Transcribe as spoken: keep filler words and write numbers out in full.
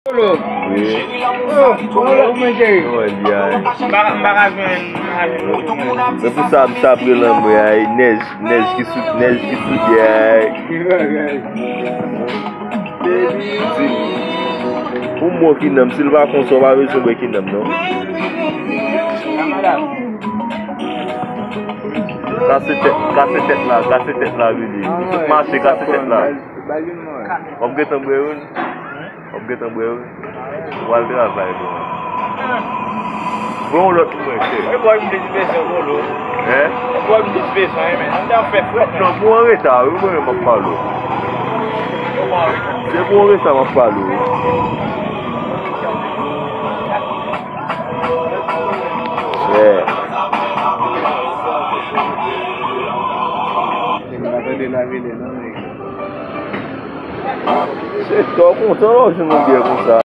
Wi. Oh, kòman w ye, cheri? Mwen byen. M pa, m pa ka jwenn, m pa ka jwenn. Men pou sa, m sa ap rele anmwe a, nèj, nèj ki sou, nèj ki sou dye a. Di, pou m bwè kinanm, si l pa konsa, w pa bezwen bwè kinanm, non. Kase tèt, kase tèt la, kase tèt la, Billy. Tout mache, kase tèt la. W ap gentan bwè youn? W ap gentan bwè youn? W al travay, bro. Bon, lòt mwen, chè. Mwen bwè m de ti bezwen, bro. Hein? Mwen bwè m de ti bezwen, men. An fè frèt. Non, pou an reta, wi, mwen, m ap pale w. Se pou an reta, m ap pale w. Yeah. Se tò kontan lè w jwenn yon byè konsa.